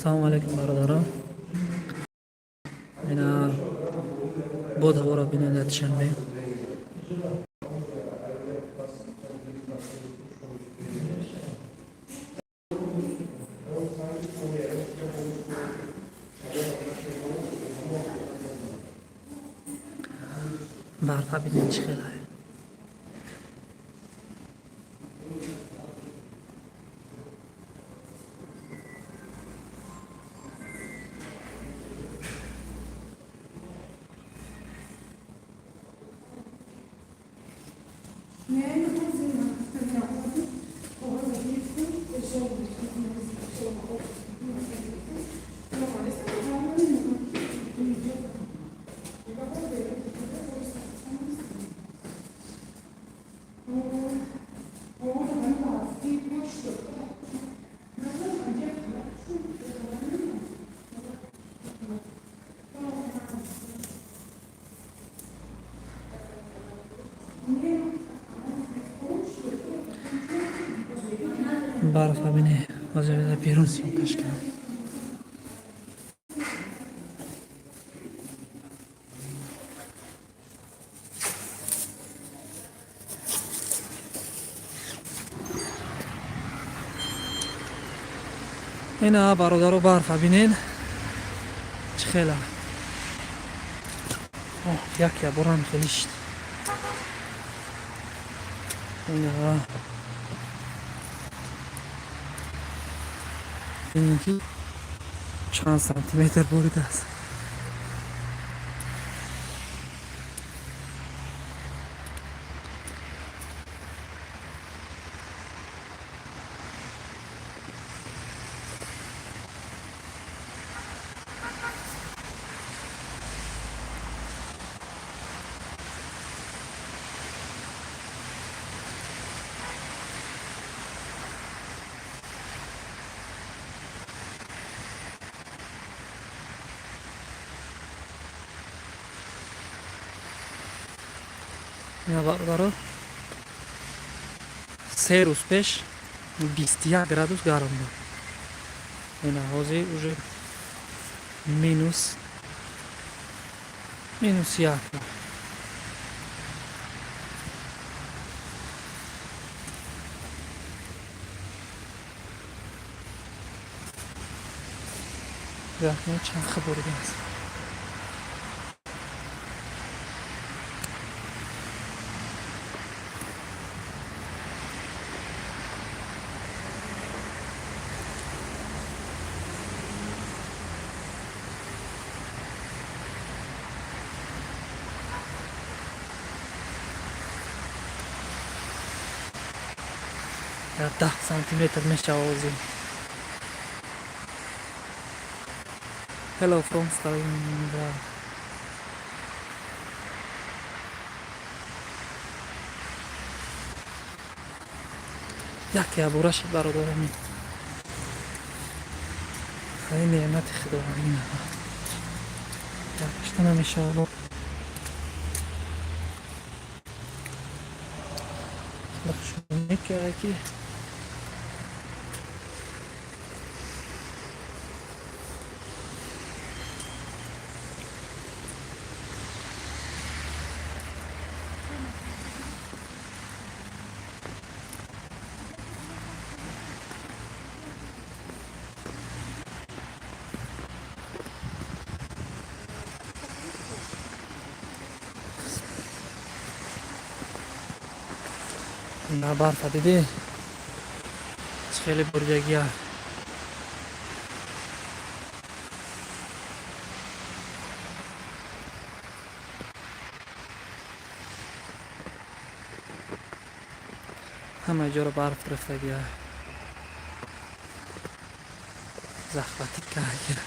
Салому алейкум, бародарон. Ина бод ҳаворо бинед дар Душанбе. Барфа бинед, чӣ хелае. Барфа бине, ҳозир берун съёмка ш кунам. Ина, бародаро, барфа бинен, чӣ хела. Як яборам хеле шид. Ина бинем, ки чанд сантиметр боридааст. Ина, бародаро, 3 рӯз пеш 21 градус гарм буд. Ина ҳозир уже -1. Чанд боридааст. 10 сантиметр мешава ҳозир. Hello from Stalingrad. Яке абура шид, бародарами. Хай, неъмати худовандӣ, якшта намешава. Ки на барфа дидӣ, хеле бурдагия. Ҳама ҷоро барф гирифтагия, захватить карда.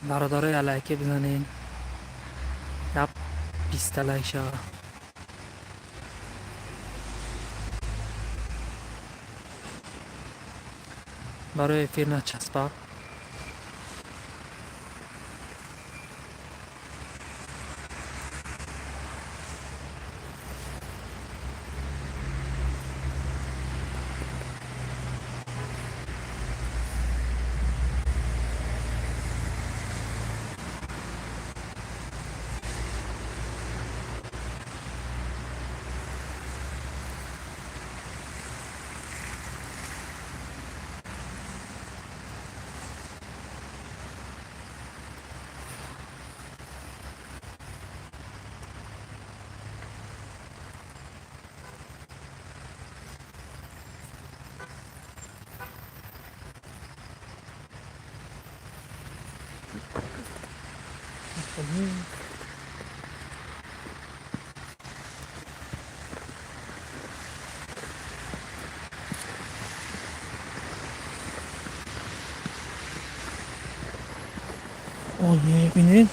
Бародарои, лайке бизанед, як 20-та лайк шава. Барои эфир начаспа. Ой, бинед,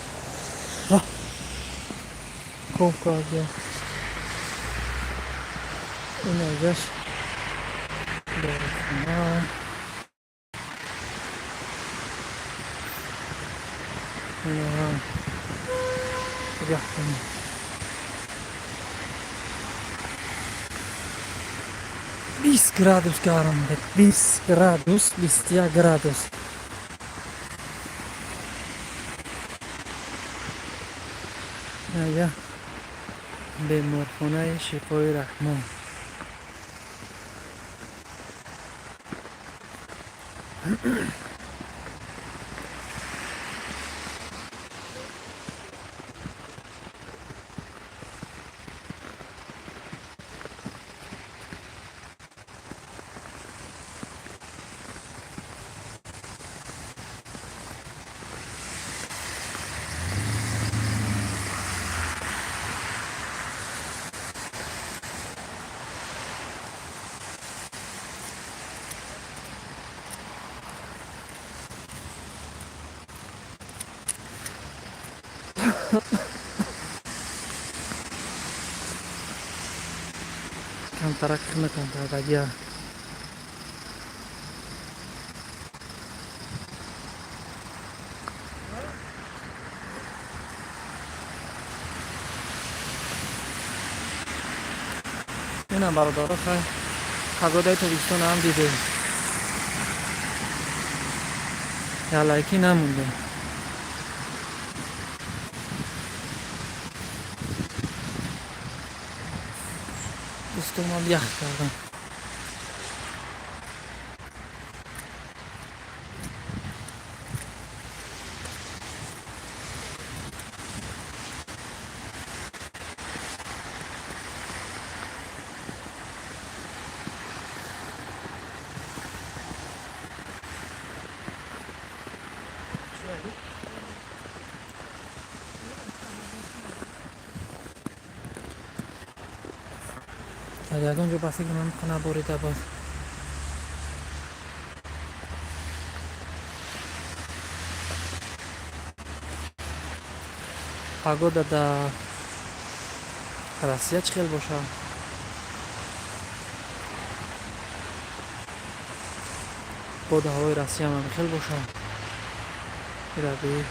ков карда. Инагаш дорухона. Ина яхтани. 20 градус гарм буд, 20 градус, 21 градус. Я беморхонаи Шифои Раҳмон. Камтарак хунакам кардагия. Инам, бародаро, хай, погодаи Тоҷикистон ҳам дидем. Як лайкӣ намондем. Дӯстонам ях кардам. Дар ягон ҷо ба фикр ман наборида буд. Погода дар Россия чӣ хел бошад? Боду ҳавои Россиям ҳам хел бошад. Ираби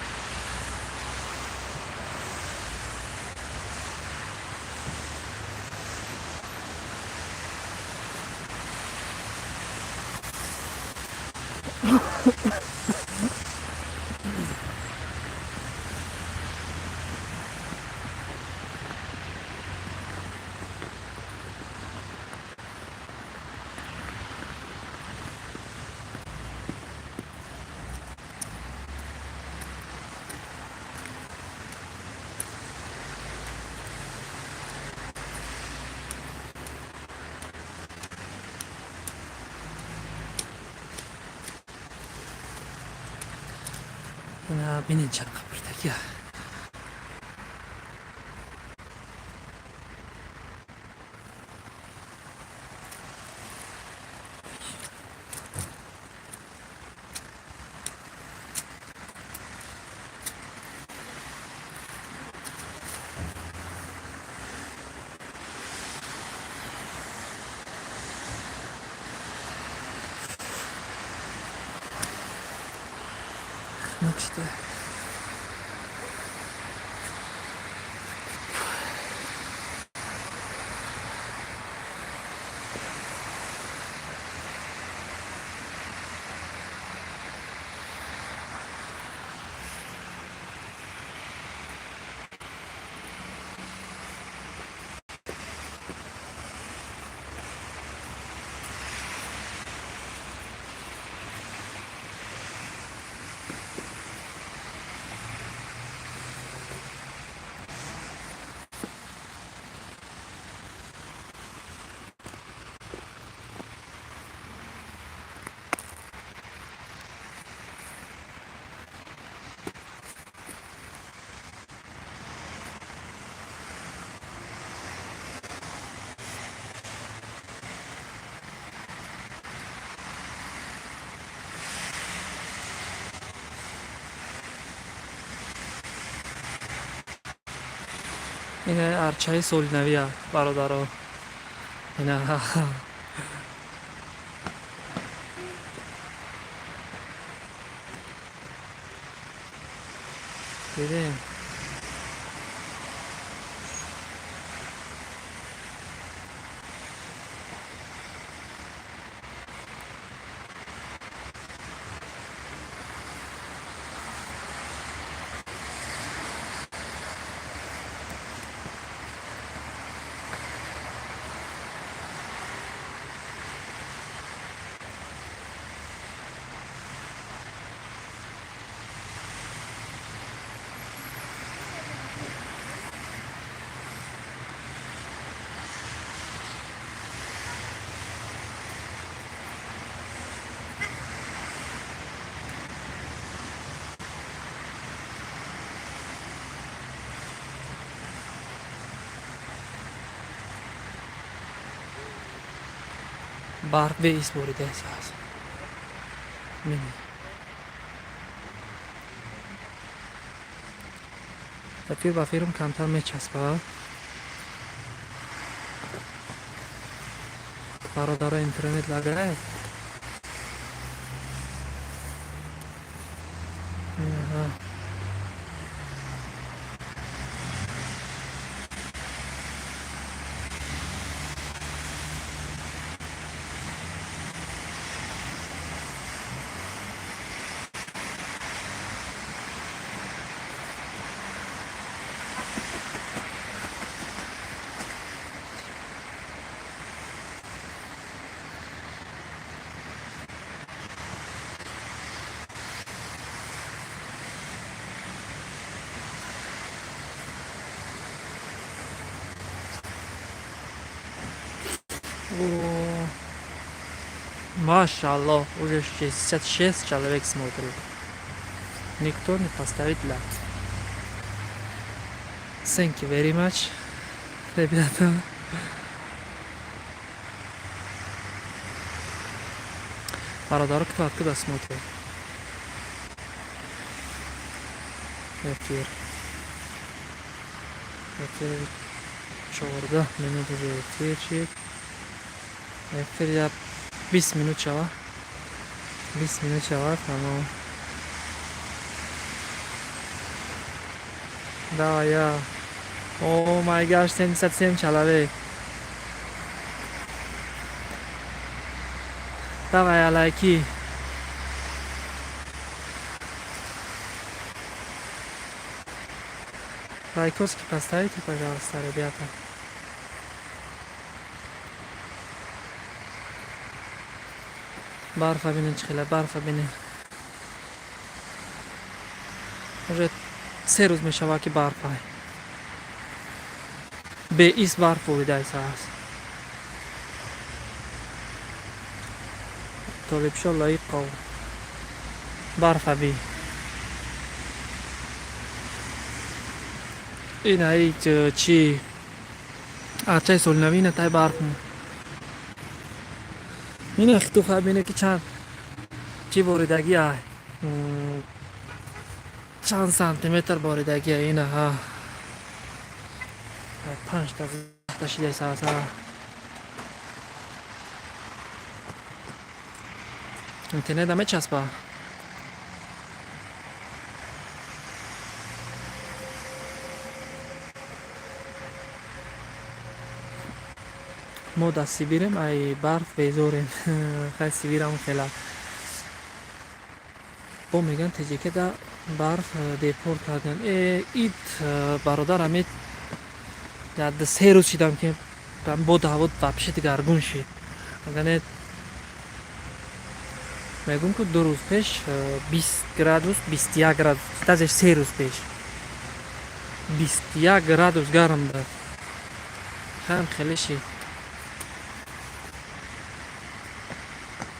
ина бинед, чанд қабрдагия. Хунук шуда. Ина арчаи соли навия, бародаро. Ина дидем. Барф беист боридааст. Бинед. Эфир ба фирм камтар мечаспад. Бародаро, интернет лагает. Аҳа. О, машаллоҳ, уже 66 человек смотрит. Никто не поставит лайк. Thank you very much, ребята. Бародаро, кто откуда смотрит? Эфир. Эфир 14 минут уже эфирчик. Эфир я 20 минут шава. 20 минут шава, тамом. Да, я. Oh my gosh, 77 человек. Давай, лайки. Лайкоски поставите, пожалуйста, ребята. Барфа бинед, чӣ хела барфа бинед. Уже 3 рӯз мешавад, ки барфа. Беист барф боридаист. Толибшо Лоиқов. Барфа би. Ина чи арчаи соли нави, ина тай барф. Ина хитуха бине, ки чанд чӣ боридагӣ ай. Чанд сантиметр боридагӣ ина ҳа. Панҷта шидаист. Интернет мечаспа. Мо дар Сибирем, ай барф безорем. Хай, Сибирам хела. Бо мегӯянд, Теҷекеда барф депорт кардем. Ид, бародар, ами 3 рӯз шидам, ки боду ҳаво вообще дигаргун шид. Агане мегӯм, ки 2 рӯз пеш 20 градус, 21 градус, даже 3 рӯз пеш 21 градус гарм буд. Ҳам хеле шид.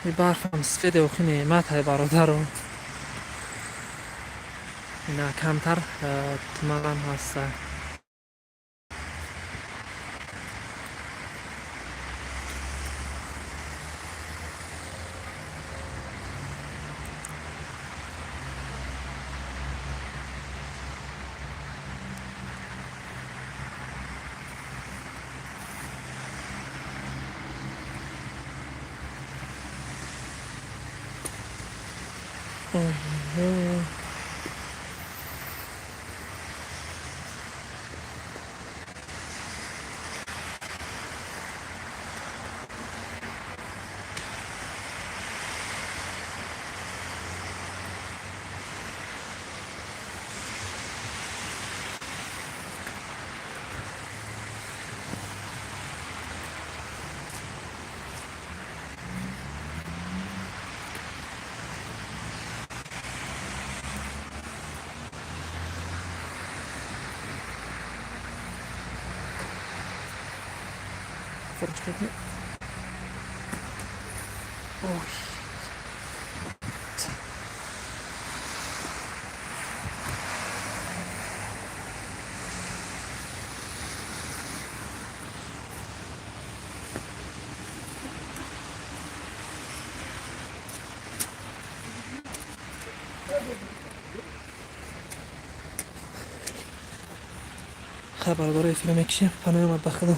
И барфам сафеде, охи неъмат ай, бародаро. Ина камтар туманам ҳаста. Оҳо. Fortschritte. Ой. Хай, бародаро, эфира мекишем. Панои омад ба худо.